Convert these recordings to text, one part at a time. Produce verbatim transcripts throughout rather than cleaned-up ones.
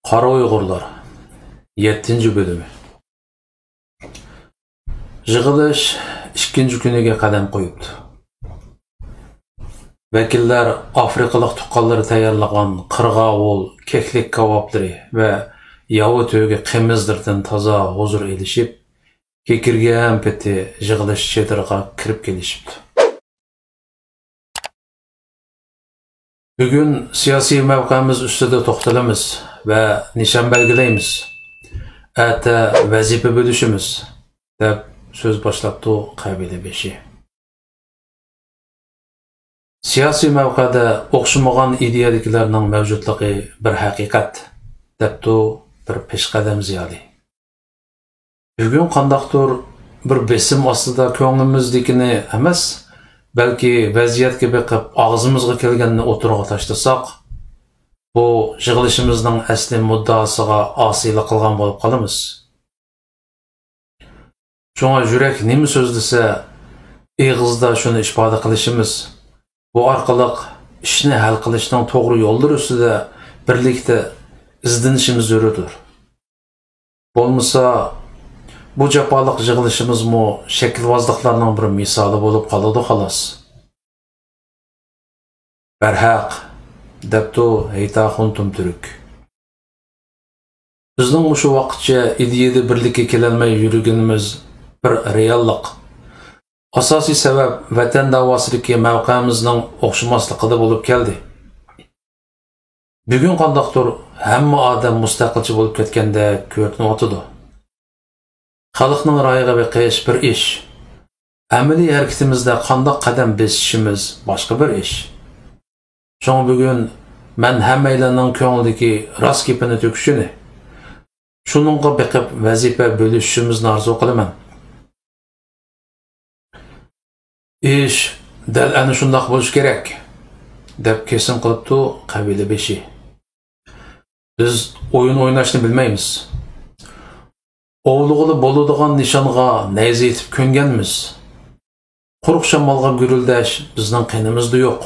قارا ئۇيغۇرلار، يەتتىنچى بۆلۈمى. يىغىلىش ئىككىنچى كۈنىگە قەدەم قويۇپتۇ. ۋەكىللەر ئافرىقىلىق تۇغقانلىرى تەييارلىغان قىرغاۋۇل، كەكلىك كاۋاپلىرى ۋە ياۋا تۆگە قىمىزلىرىدىن تازا ھۇزۇر ئېلىشىپ، كېكىرگەن پېتى يىغىلىش چېدىرىغا كىرىپ كېلىشىپتۇ. بۈگۈن سىياسىي مەۋقەمىز ئۈستىدە توختىلىمىز ۋە نىشان بەلگىلەيمىز. ئەتە ۋەزىپە بۆلۈشىمىز، دەپ سۆز باشلاپتۇ قەبىلە بېشى. سىياسىي مەۋقەدە ئوخشىمىغان ئىدىيەدىكىلەرنىڭ مەۋجۇتلۇقى بىر ھەقىقەت، دەپتۇ بىر پېشقەدەم زىيالىي. بۈگۈن قانداقتۇر بىر بېسىم ئاستىدا كۆڭلىمىزدىكىنى ئەمەس، بەلكى ۋەزىيەتكە بېقىپ ئاغزىمىزغا كەلگەننى ئوتتۇرىغا تاشلىساق، بۇ يىغىلىشىمىزنىڭ ئەسلى مۇددىئاسىغا ئاسىيلىق قىلغان بولۇپ قالىمىز. شۇڭا يۈرەك نېمە سۆزلىسە، ئېغىزدا شۇنى ئىپادە قىلىشىمىز، بۇ ئارقىلىق ئىشنى ھەل قىلىشنىڭ توغرا يوللىرى ئۈستىدە بىرلىكتە ئىزدىنىشىمىز زۆرۈردۇر. بولمىسا، بۇ جاپالىق يىغىلىشىمىزمۇ شەكىلۋازلىقلارنىڭ بىر مىسالى بولۇپ قالىدۇ، خالاس. بەرھەق، دەپتۇ ھېيتاخۇن تۈمتۈرۈك. بىزنىڭ مۇشۇ ۋاقىتچە ئىدىيەدە بىرلىككە كېلەلمەي يۈرگىنىمىز بىر رېئاللىق. ئاساسىي سەۋەب ۋەتەن داۋاسىدىكى مەۋقەمىزنىڭ ئوخشىماسلىقىدا بولۇپ كەلدى. بۈگۈن قانداقتۇر ھەممە ئادەم مۇستەقىلچى بولۇپ كەتكەندەك كۆرۈنۈۋاتىدۇ. خەلقنىڭ رايىغا بېقىش بىر ئىش. ئەمەلىي ھەرىكىتىمىزدە قانداق قەدەم بېسىشىمىز باشقا بىر ئىش. شۇڭا بۈگۈن مەن ھەممەيلەننىڭ كۆڭلىدىكى راست گېپىنى تۆكۈشىنى، شۇنىڭغا بېقىپ ۋەزىپە بۆلۈشۈشىمىزنى ئارزۇ قىلىمەن. ئىش دەل ئەنە شۇنداق بولۇشى كېرەك، دەپ كېسىم قىلىپتۇ قەبىلە بېشى. بىز ئويۇن ئويناشنى بىلمەيمىز. ئوۋلىغىلى بولىدىغان نىشانغا نەيزە ئېتىپ كۆنگەنمىز. قۇرۇق شامالغا گۈرۈلدەش بىزنىڭ قېنىمىزدا يوق.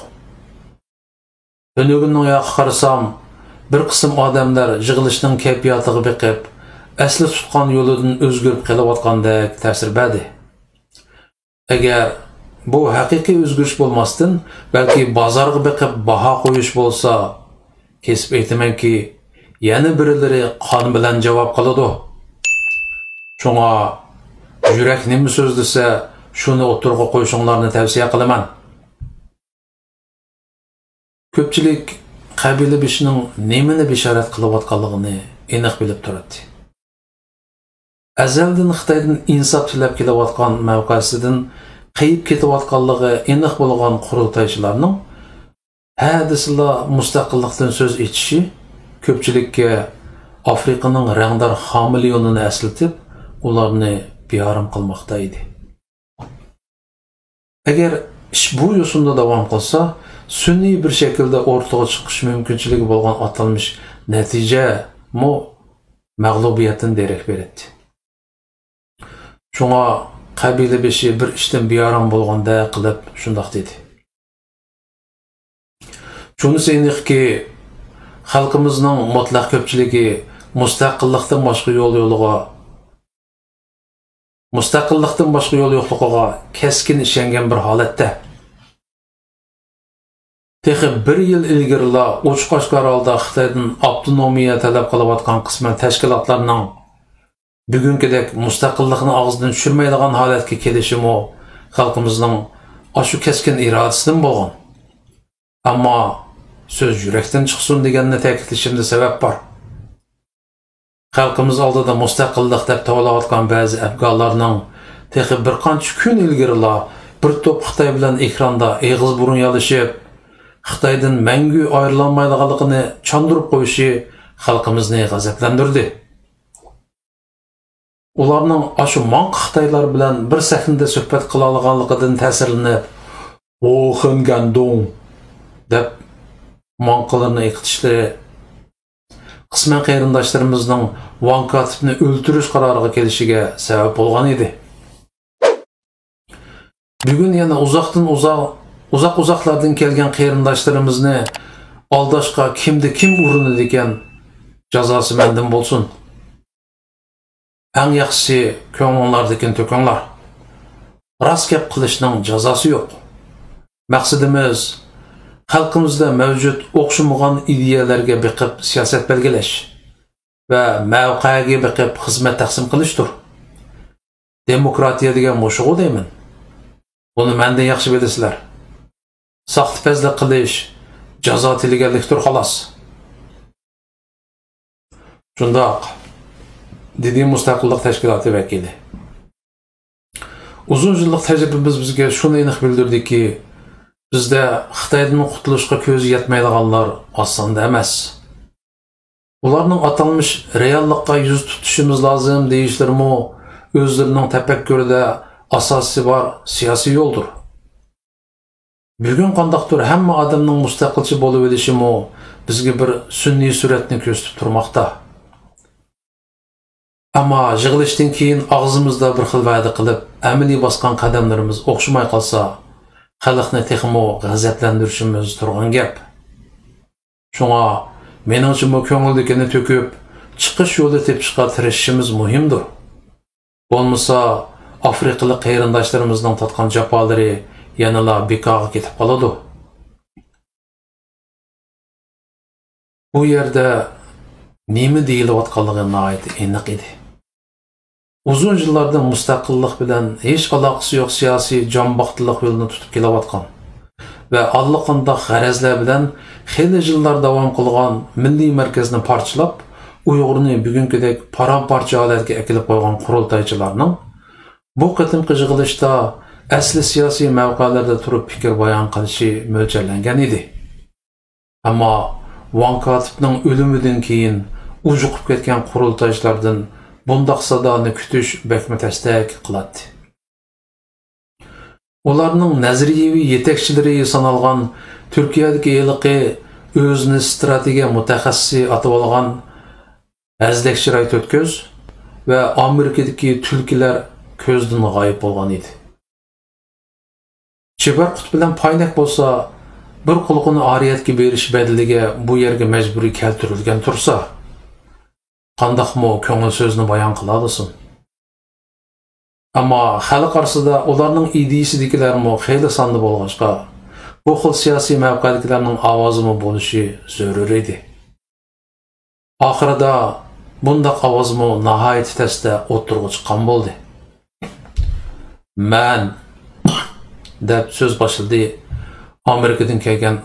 تۈنۈگۈننىڭ ياقى قارىسام، بىر قىسىم ئادەملەر يىغىلىشنىڭ كەيپىياتىغا بېقىپ، ئەسلى تۇتقان يولىدىن ئۆزگىرىپ قېلىۋاتقاندەك تەسىر بەردى. ئەگەر بۇ ھەقىقىي ئۆزگىرىش بولماستىن، بەلكى بازارغا بېقىپ باھا قويۇش بولسا، كېسىپ ئېيتىمەنكى، يەنە بىرلىرى قان بىلەن جاۋاب قىلىدۇ. شۇڭا يۈرەك نېمە سۆزلىسە، شۇنى ئوتتۇرىغا قويۇشۇڭلارنى تەۋسىيە قىلىمەن. كۆپچىلىك قەبىلە بېشىنىڭ نېمىنى بېشارەت قىلىۋاتقانلىقىنى ئېنىق بىلىپ تۇراتتى. ئەزەلدىن خىتايدىن ئىنساپ تىلەپ كېلىۋاتقان مەۋقەسىدىن قېيىپ كېتىۋاتقانلىقى ئېنىق بولغان قۇرۇلتايچىلارنىڭ ھە دېسىلا مۇستەقىللىقتىن سۆز ئېچىشى كۆپچىلىككە ئافرىقىنىڭ رەڭدار خامېلېئونىنى ئەسلىتىپ، ئۇلارنى بىئارام قىلماقتا ئىدى. ئەگەر ئىش بۇ يوسۇندا داۋام قىلسا، سۈنئىي بىر شەكىلدە ئوتتۇرىغا چىقىش مۇمكىنچىلىكى بولغان ئاتالمىش نەتىجەمۇ مەغلۇبىيەتتىن دېرەك بېرەتتى. شۇڭا قەبىلە بېشى بىر ئىشتىن بىئارام بولغاندەك قىلىپ شۇنداق دېدى. شۇنىسى ئېنىقكى، خەلقىمىزنىڭ مۇتلەق كۆپچىلىكى مۇستەقىللىقتىن باشقا يول يولىغا، مۇستەقىللىقتىن باشقا يول يوقلۇقىغا كەسكىن ئىشەنگەن بىر ھالەتتە. تېخى بىر يىل ئىلگىرىلا ئوچۇق-ئاشكارا ھالدا خىتايدىن ئاپتونومىيە تەلەپ قىلىۋاتقان قىسمەن تەشكىلاتلارنىڭ بۈگۈنكىدەك مۇستەقىللىقنى ئاغزىدىن چۈشۈرمەيدىغان ھالەتكە كېلىشىمۇ خەلقىمىزنىڭ ئاشۇ كەسكىن ئىرادىسىدىن بولغان. ئەمما سۆز يۈرەكتىن چىقسۇن دېگەننى تەكىتلىشىمدە سەۋەب بار. خەلقىمىز ئالدىدا مۇستەقىللىق دەپ توۋلاۋاتقان بەزى ئەپگانلارنىڭ تېخى بىر قانچە كۈن ئىلگىرىلا بىر توپ خىتاي بىلەن ئېكراندا ئېغىز بۇرۇن يالىشىپ، خىتايدىن مەڭگۈ ئايرىلالمايدىغانلىقىنى چاندۇرۇپ قويۇشى خەلقىمىزنى غەزەپلەندۈردى. ئۇلارنىڭ ئاشۇ ماڭقا خىتايلار بىلەن بىر سەھنىدە سۆھبەت قىلالىغانلىقىدىن تەسىرلىنىپ، «ۋوخېن گەندۇڭ» دەپ ماڭقىلىرىنى ئېقىتىشلىرى قىسمەن قېرىنداشلىرىمىزنىڭ ۋاڭ كاتىپنى ئۆلتۈرۈش قارارىغا كېلىشىگە سەۋەب بولغان ئىدى. بۈگۈن يەنە ئۇزاقتىن ئۇزاق، ئۇزاق-ئۇزاقلاردىن كەلگەن قېرىنداشلىرىمىزنى ئالداشقا كىمدە كىم ئۇرۇنىدىكەن؟ جازاسى مەندىن بولسۇن. ئەڭ ياخشىسى، كۆڭلۈڭلاردىكىنى تۆكۈڭلار. راست گەپ قىلىشنىڭ جازاسى يوق. مەقسىتىمىز خەلقىمىزدە مەۋجۇت ئوخشىمىغان ئىدىيەلەرگە بېقىپ سىياسەت بەلگىلەش ۋە مەۋقەگە بېقىپ خىزمەت تەقسىم قىلىشتۇر. دېموكراتىيە دېگەن مۇشۇغۇ دەيمەن. بۇنى مەندىن ياخشى بىلىسىلەر. ساختىپەزلىك قىلىش جازا تىلىگەنلىكتۇر، خالاس. شۇنداق، دېدى مۇستەقىللىق تەشكىلاتى ۋەكىلى. ئۇزۇن يىللىق تەجرىبىمىز بىزگە شۇنى ئېنىق بىلدۈردىكى، بىزدە خىتايدىن قۇتۇلۇشقا كۆزى يەتمەيدىغانلار ئاز ساندا ئەمەس. ئۇلارنىڭ ئاتالمىش رېئاللىققا يۈز تۇتۇشىمىز لازىم دېيىشلىرىمۇ ئۆزلىرىنىڭ تەپەككۇرىدا ئاساسى بار سىياسىي يولدۇر. بۈگۈن قانداقتۇر ھەممە ئادەمنىڭ مۇستەقىلچى بولۇۋېلىشىمۇ بىزگە بىر سۈنئىي سۈرەتنى كۆرسىتىپ تۇرماقتا. ئەمما يىغىلىشتىن كېيىن ئاغزىمىزدا بىر خىل ۋەدە قىلىپ، ئەمەلىي باسقان قەدەملىرىمىز ئوخشىماي قالسا، خەلقنى تېخىمۇ غەزەپلەندۈرۈشىمىز تۇرغان گەپ. شۇڭا، مېنىڭچە، بۇ كۆڭۈلدىكىنى تۆكۈپ، چىقىش يولى تېپىشقا تىرىشىشىمىز مۇھىمدۇر. بولمىسا، ئافرىقىلىق قېرىنداشلىرىمىزنىڭ تارتقان جاپالىرى يەنىلا بىكارغا كېتىپ قالىدۇ. بۇ يەردە نېمە دېيىلىۋاتقانلىقى ناھايىتى ئېنىق ئىدى. ئۇزۇن يىللاردىن مۇستەقىللىق بىلەن ھېچ ئالاقىسى يوق سىياسىي جانباختىلىق يولىنى تۇتۇپ كېلىۋاتقان ۋە ئاللىقانداق غەرەزلەر بىلەن خېلى يىللار داۋام قىلغان مىللىي مەركەزنى پارچىلاپ، ئۇيغۇرنى بۈگۈنكىدەك پارام-پارچە ھالەتكە ئەكېلىپ قويغان قۇرۇلتايچىلارنىڭ بۇ قېتىمقى يىغىلىشتا ئەسلى سىياسىي مەۋقەلەردە تۇرۇپ پىكىر بايان قىلىشى مۆلچەرلەنگەن ئىدى. ئەمما ۋاڭ كاتىپنىڭ ئۆلۈمىدىن كېيىن ئۇجۇقۇپ كەتكەن قۇرۇلتايچىلاردىن بۇنداق سادانى كۈتۈش بەكمۇ تەستەك قىلاتتى. ئۇلارنىڭ نەزەرىيەۋى يېتەكچىلىرى سانالغان تۈركىيەدىكى ھېلىقى ئۆزىنى ستراتېگىيە مۇتەخەسسىسى ئاتىۋالغان ھەزدەك چىراي تۆت كۆز ۋە ئامېرىكىدىكى تۈلكىلەر كۆزدىن غايىب بولغان ئىدى. چېبەر قۇت بىلەن پاينەك بولسا، بىر قۇلىقىنى ئارىيەتكە بېرىش بەدىلىگە بۇ يەرگە مەجبۇرىي كەلتۈرۈلگەن تۇرسا، قانداقمۇ كۆڭۈل سۆزىنى بايان قىلالىسۇن؟ ئەمما خەلق ئارىسىدا ئۇلارنىڭ ئىدىيىسىدىكىلەرمۇ خېلى ساندا بولغاچقا، بۇ خىل سىياسىي مەۋقەدىكىلەرنىڭ ئاۋازىمۇ بولۇشى زۆرۈر ئىدى. ئاخىرىدا بۇنداق ئاۋازمۇ ناھايىتى تەستە ئوتتۇرىغا چىققان بولدى. «مەن» دەپ سۆز باشلىدى ئامېرىكىدىن كەلگەن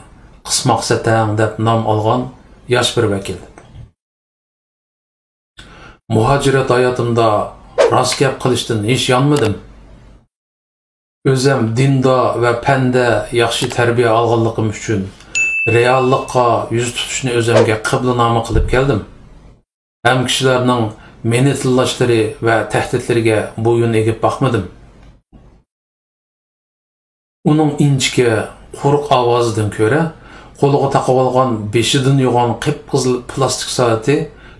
قىسماق سەتەڭ دەپ نام ئالغان ياش بىر ۋەكىل. «مۇھاجىرەت ھاياتىمدا راست گەپ قىلىشتىن ھېچ يانمىدىم. ئۆزەم دىندا ۋە پەندە ياخشى تەربىيە ئالغانلىقىم ئۈچۈن رېئاللىققا يۈز تۇتۇشنى ئۆزەمگە قىبلىنامە قىلىپ كەلدىم. ھەم كىشىلەرنىڭ مېنى تىللاشلىرى ۋە تەھدىتلىرىگە بويۇن ئېگىپ باقمىدىم.» ئۇنىڭ ئىنچىكە، قۇرۇق ئاۋازىدىن كۆرە، قولىغا تاقىۋالغان بېشىدىن يوغان قىپقىزىل پىلاستىك سائىتى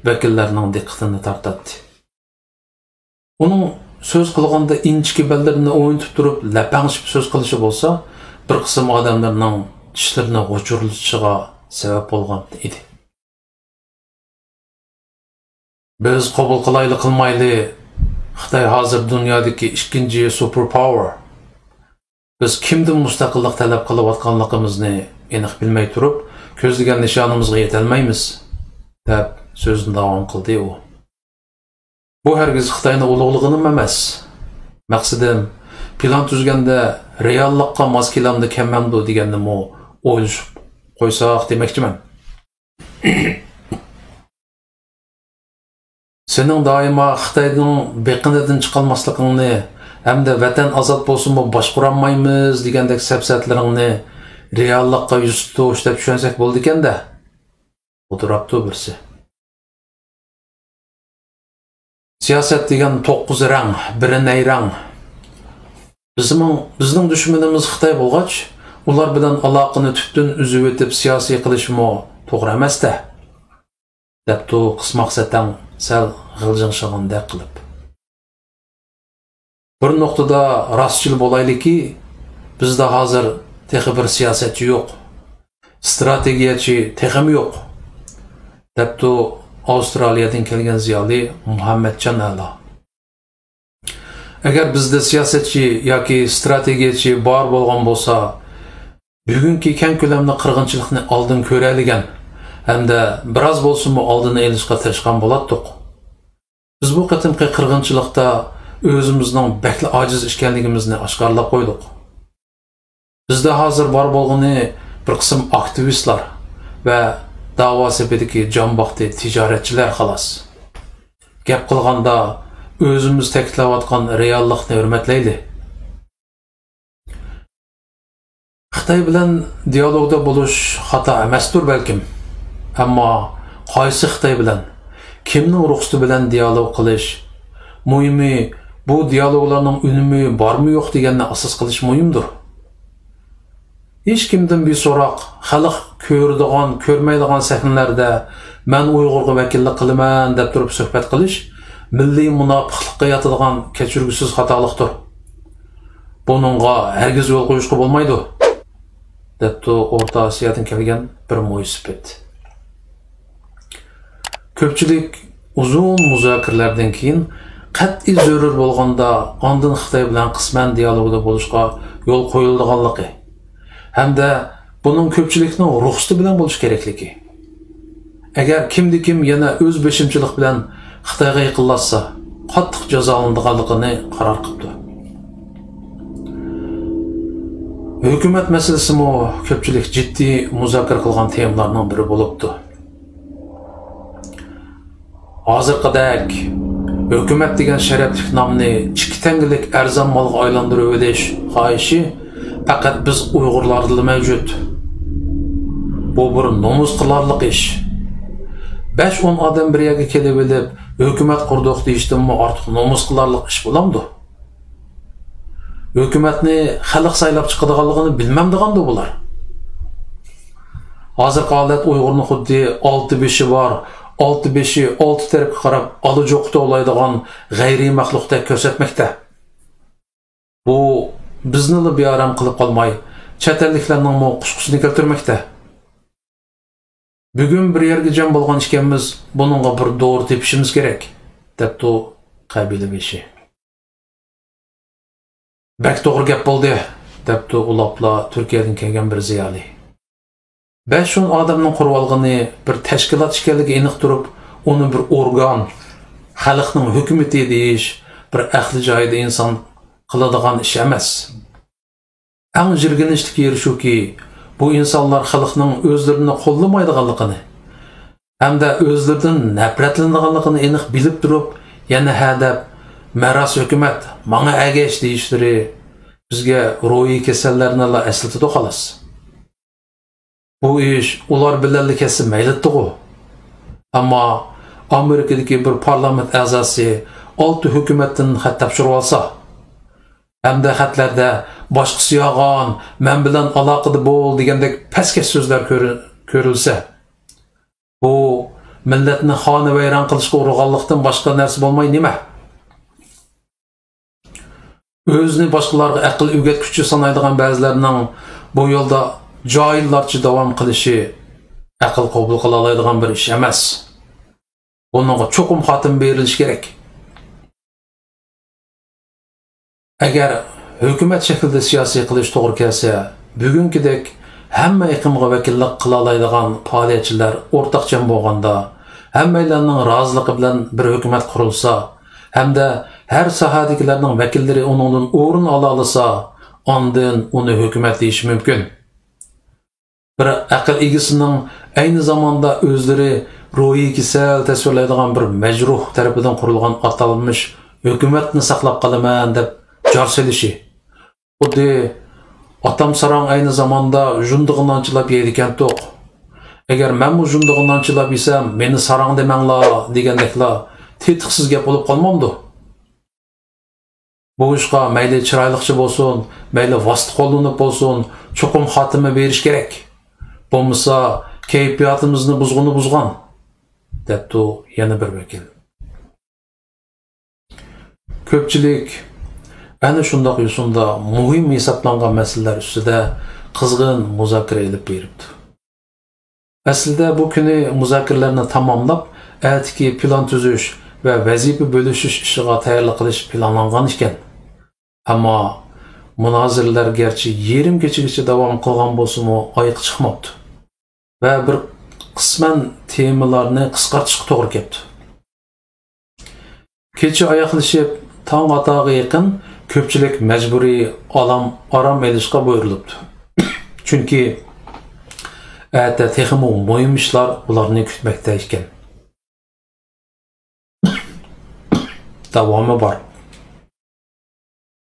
ۋەكىللەرنىڭ دىققىتىنى تارتاتتى. ئۇنىڭ سۆز قىلغاندا ئىنچىكە بەللىرىنى ئوينىتىپ تۇرۇپ لەپەڭشىپ سۆز قىلىشى بولسا، بىر قىسىم ئادەملەرنىڭ چىشلىرىنى غۇچۇرلىتىشىغا سەۋەب بولغان ئىدى. «بىز قوبۇل قىلايلى قىلمايلى، خىتاي ھازىر دۇنيادىكى ئىككىنچى سۇپېر پاۋېر. بىز كىمدىن مۇستەقىللىق تەلەپ قىلىۋاتقانلىقىمىزنى ئېنىق بىلمەي تۇرۇپ، كۆزلىگەن نىشانىمىزغا يېتەلمەيمىز» دەپ سۆزىنى داۋام قىلدى ئۇ. «بۇ ھەرگىز خىتاينى ئۇلۇغلىغىنىم ئەمەس. مەقسىتىم، پىلان تۈزگەندە رېئاللىققا ماس كېلەمدۇ كەلمەمدۇ دېگەننىمۇ ئويلىشىپ قويساق دېمەكچىمەن. سېنىڭ دائىما خىتاينىڭ بېقىنىدىن چىقالماسلىقىڭنى ھەمدە ۋەتەن ئازاد بولسىمۇ باشقۇرالمايمىز دېگەندەك سەپسەتىلىرىڭنى رېئاللىققا يۈز تۇتۇش دەپ چۈشەنسەك بولىدىكەن-دە.» غۇدۇراپتۇ بىرسى. «سىياسەت دېگەن توققۇز رەڭ، بىرى نەيرەڭ. بىزنىڭ، بىزنىڭ دۈشمىنىمىز خىتاي بولغاچ، ئۇلار بىلەن ئالاقىنى تۈپتىن ئۈزۈۋېتىپ سىياسىي قىلىشمۇ توغرا ئەمەس-تە»، دەپتۇ قىسماق سەتەڭ سەل غىلجىڭشىغاندەك قىلىپ. «بىر نۇقتىدا راستچىل بولايلىكى، بىزدە ھازىر تېخى بىر سىياسەتچى يوق، ستراتېگىيەچى تېخىمۇ يوق»، دەپتۇ ئاۋسترالىيەدىن كەلگەن زىيالىي مۇھەممەتجان ئەلا. ئەگەر بىزدە سىياسەتچى ياكى ستراتېگىيەچى بار بولغان بولسا، بۈگۈنكى كەڭ كۆلەملىك قىرغىنچىلىقنى ئالدىن كۆرەلىگەن ھەمدە بىراز بولسىمۇ ئالدىنى ئېلىشقا تىرىشقان بولاتتۇق. بىز بۇ قېتىمقى قىرغىنچىلىقتا ئۆزىمىزنىڭ بەكلا ئاجىز ئىكەنلىكىمىزنى ئاشكارىلاپ قويدۇق. بىزدە ھازىر بار بولغىنى بىر قىسىم ئاكتىۋىستلار ۋە داۋا سېپىدىكى جان باقتى تىجارەتچىلەر خالاس. گەپ قىلغاندا، ئۆزىمىز تەكىتلەۋاتقان رېئاللىقنى ھۆرمەتلەيلى. خىتاي بىلەن دىيالوگدا بولۇش خاتا ئەمەستۇر بەلكىم. ئەمما قايسى خىتاي بىلەن، كىمنىڭ رۇخسىتى بىلەن دىيالوگ قىلىش؟ مۇھىمى، بۇ دىيالوگلارنىڭ ئۈنۈمى بارمۇ يوق دېگەننى ئاساس قىلىش مۇھىمدۇر. ھېچكىمدىن بىسوراق، خەلق كۆرىدىغان، كۆرمەيدىغان سەھنىلەردە مەن ئۇيغۇرغا ۋەكىللىك قىلىمەن دەپ تۇرۇپ سۆھبەت قىلىش مىللىي مۇناپىقلىققا ياتىدىغان كەچۈرگۈسىز خاتالىقتۇر. بۇنىڭغا ھەرگىز يول قويۇشقا بولمايدۇ، دەپتۇ ئورتا ئاسىيادىن كەلگەن بىر مويسىپىت. كۆپچىلىك ئۇزۇن مۇزاكىرىلەردىن كېيىن قەتئىي زۆرۈر بولغاندا ئاندىن خىتاي بىلەن قىسمەن دىيالوگدا بولۇشقا يول قويۇلىدىغانلىقى ھەمدە بۇنىڭ كۆپچىلىكنىڭ رۇخسىتى بىلەن بولۇشى كېرەكلىكى. ئەگەر كىمدىكىم يەنە ئۆز بېشىمچىلىق بىلەن خىتايغا يېقىنلاشسا، قاتتىق جازالىنىدىغانلىقىنى قارار قىپتۇ. ھۆكۈمەت مەسىلىسىمۇ كۆپچىلىك جىددىي مۇزاكىرە قىلغان تېمىلارنىڭ بىرى بولۇپتۇ. ھازىرقىدەك ھۆكۈمەت دېگەن شەرەپلىك نامنى ئىككى تەڭگىلىك ئەرزان مالغا ئايلاندۇرۇۋېلىش خاھىشى پەقەت بىز ئۇيغۇرلاردىلا مەۋجۇت. بۇ بىر نومۇس قىلارلىق ئىش. بەش-ئون ئادەم بىر يەرگە كېلىۋېلىپ، ھۆكۈمەت قۇردۇق دېيىشتىنمۇ ئارتۇق نومۇس قىلارلىق ئىش بولامدۇ؟ ھۆكۈمەتنى خەلق سايلاپ چىقىدىغانلىقىنى بىلمەمدىغاندۇ بۇلار؟ ھازىرقى ھالەت ئۇيغۇرنى خۇددى ئالتە بېشى بار، ئالتە بېشى ئالتە تەرەپكە قاراپ ئالا جوقا توۋلايدىغان غەيرىي مەخلۇقتەك كۆرسەتمەكتە. بۇ بىزنىلا بىئارام قىلىپ قالماي، چەت ئەللىكلەرنىڭمۇ قۇسقىسىنى كەلتۈرمەكتە. بۈگۈن بىر يەرگە جەم بولغان ئىكەنمىز، بۇنىڭغا بىر دورا تېپىشىمىز كېرەك، دەپتۇ قەبىلە بېشى. بەك توغرا گەپ بولدى، دەپتۇ ئۇلاپلا تۈركىيەدىن كەلگەن بىر زىيالىي. بەش-ئون ئادەمنىڭ قۇرۇۋالغىنى بىر تەشكىلات ئىكەنلىكى ئېنىق تۇرۇپ، ئۇنى بىر ئورگان، خەلقنىڭ ھۆكۈمىتى دېيىش بىر ئەقلى جايىدا ئىنسان قىلىدىغان ئىش ئەمەس. ئەڭ جىرگىنچلىك يېرى شۇكى، بۇ ئىنسانلار خەلقنىڭ ئۆزلىرىنى قوللىمايدىغانلىقىنى ھەمدە ئۆزلىرىدىن نەپرەتلىنىدىغانلىقىنى ئېنىق بىلىپ تۇرۇپ، يەنە ھە دەپ، مەراس ھۆكۈمەت، ماڭا ئەگەش دېيىشلىرى بىزگە روھىي كېسەللەرنىلا ئەسلىتىدۇ خالاس. بۇ ئىش ئۇلار بىلەنلا كەتسە مەيلىتتىغۇ. ئەمما ئامېرىكىدىكى بىر پارلامېنت ئەزاسى ئالتە ھۆكۈمەتتىن خەت تاپشۇرۇۋالسا، ھەمدە خەتلەردە «باشقىسى ياغان، مەن بىلەن ئالاقىدە بول» دېگەندەك پەسكەش سۆزلەر كۆرۈ-، كۆرۈلسە، بۇ مىللەتنى خانىۋەيران قىلىشقا ئۇرغانلىقتىن باشقا نەرسە بولماي نېمە؟ ئۆزىنى باشقىلارغا ئەقىل ئۆگەتكۈچى سانايدىغان بەزىلەرنىڭ بۇ يولدا جاھىللارچە داۋام قىلىشى ئەقىل قوبۇل قىلالايدىغان بىر ئىش ئەمەس. بۇنىڭغا چوقۇم خاتىمە بېرىلىشى كېرەك. ئەگەر ھۆكۈمەت شەكلىدە سىياسىي قىلىش توغرا كەلسە، بۈگۈنكىدەك ھەممە ئېقىمغا ۋەكىللىك قىلالايدىغان پائالىيەتچىلەر ئورتاق جەم بولغاندا، ھەممەيلەننىڭ رازىلىقى بىلەن بىر ھۆكۈمەت قۇرۇلسا ھەمدە ھەر ساھەدىكىلەرنىڭ ۋەكىللىرى ئۇنىڭدىن ئورۇن ئالالىسا، ئاندىن ئۇنى ھۆكۈمەت دېيىش مۇمكىن. بىر ئەقىل ئىگىسىنىڭ ئەينى زاماندا ئۆزلىرى روھىي كېسەل تەسۋىرلەيدىغان بىر مەجرۇھ تەرىپىدىن قۇرۇلغان ئاتالمىش ھۆكۈمەتنى ساقلاپ قالىمەن دەپ جار سېلىشى، خۇددى «ئاتام ساراڭ ئەينى زاماندا ژۇندىغا نان چىلاپ يەيدىكەنتۇق. ئەگەر مەنمۇ ژۇندىغا نان چىلاپ يېسەم، مېنى ساراڭ دېمەڭلار» دېگەندەكلا تېتىقسىز گەپ بولۇپ قالمامدۇ؟ بۇ ئىشقا مەيلى چىرايلىقچە بولسۇن، مەيلى ۋاسىتە قوللىنىپ بولسۇن، چوقۇم خاتىمە بېرىش كېرەك. بولمىسا كەيپىياتىمىزنى بۇزغىنى بۇزغان، دەپتۇ يەنە بىر ۋەكىل. كۆپچىلىك ئەنە شۇنداق يوسۇندا مۇھىم ھېسابلانغان مەسىلىلەر ئۈستىدە قىزغىن مۇزاكىرە ئېلىپ بېرىپتۇ. ئەسلىدە بۇ كۈنى مۇزاكىرىلەرنى تاماملاپ، ئەتىكى پىلان تۈزۈش ۋە ۋەزىپە بۆلۈشۈش ئىشىغا تەييارلىق قىلىش پىلانلانغان ئىكەن. ئەمما مۇنازىرىلەر گەرچە يېرىم كېچىگىچە داۋام قىلغان بولسىمۇ، ئايىغى چىقماپتۇ ۋە بىر قىسمەن تېمىلارنى قىسقارتىشقا توغرا كەپتۇ. كېچە ئاياغلىشىپ، تاڭ ئاتارغا يېقىن كۆپچىلىك مەجبۇرىي ئالام، ئارام ئېلىشقا بۇيرۇلۇپتۇ. چۈنكى ئەتە تېخىمۇ مۇھىم ئىشلار ئۇلارنى كۈتمەكتە ئىكەن. داۋامى بار.